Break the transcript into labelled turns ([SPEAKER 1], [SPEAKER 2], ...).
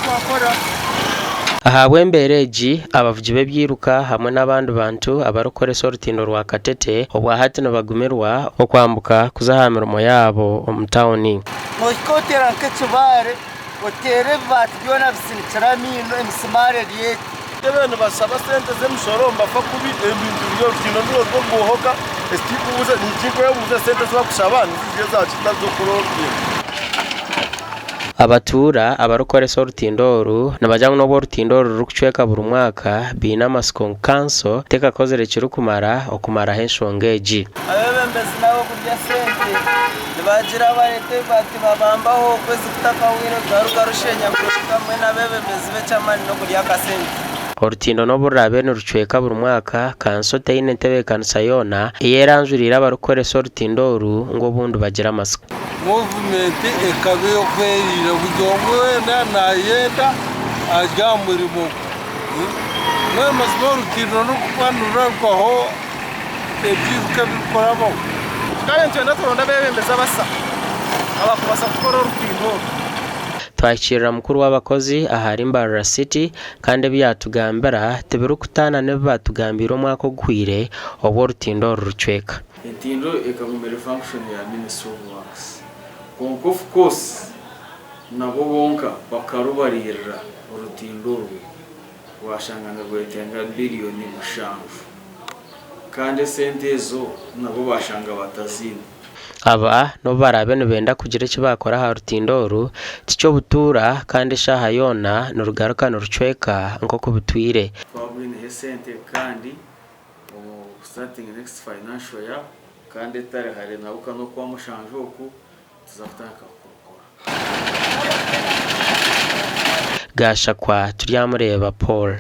[SPEAKER 1] twakora.
[SPEAKER 2] Ahabw'embeera egi, abavugi b'ebyiruka hamwe n'abandi bantu abarikukoresa orutindo rwa Katete obwahati nibagumirwa okwambuka kuza aha mirimo yaabo omu tauni.
[SPEAKER 1] Nohika oteera nk'ekibaare, oteera ebibaati byona bisinikire amaino, emisimaari eri eti.
[SPEAKER 3] Entebe nibashaba sente z'emishoro nibafa kubi ebintu biri orutindo nirwo rwohoka eki tikubuuza nikikwebuuza esente ezi bakushaba nizo ziri ezakita z'okukora orutindo.
[SPEAKER 2] Abatuura abarikukoresa orutindo oru nibagira ngu n'obu orutindo oru rurikucweka buri mwaka, baine amatsiko ngu kanso tekakozire ekirikumara okumaraho enshonga egi.
[SPEAKER 1] Abeebembezi n'ab'okurya sente nibagira bareeta ebibaati babambaho okwezi kutakahweire rugaruka rushenyagurika mbwenu abeebembezi bo eky'amaani n'okurya akasente.
[SPEAKER 2] Orutindo n'obu ruraabe nirucweka buri mwaka, kanso teine ntebeekanisa yoona ei eranjuriire abarikukoresa orutindo oru ngu obundi bagire amatsiko.
[SPEAKER 4] Gavumenti ekaba ey'okwerinda buri omwe weena naayenda ari aha murimo gwe. Mbwenu mazima orutindo n'okuba nirurabwaho ebyiruka ebirikurabaho.
[SPEAKER 3] Tukaba nitwenda turonde abeebembezi abasya abarikubaasa kukora orutindo oru.
[SPEAKER 2] Twahikiirira mukuru w'abakozi ahari Mbarara City kandi ebi yaatugambira tibirikutaana n'ebi baatugambiire omwaka oguhweire obu orutindo oru rucweka.
[SPEAKER 5] Entindo ekaguma eri function ya Ministry of Works kwonka of course nabo bonka bakarubariirira orutindo orwo rwashanga nirwetenga billion mushanju kandi esente ezo nabo bashanga bataziine.
[SPEAKER 2] Aba n'obu baraabe nibenda kugira eki baakora aha rutindo oru, tiky'obutuura kandi eshaaha yoona nirugaruka nirucweka nk'oku bitwire.
[SPEAKER 5] Twabwineho esente kandi Omu starting next financial year kandi etari hare nabuka n'okwamushanju oku nituza kutandika kurukora.
[SPEAKER 2] Gashakwa Turyamureeba Paul.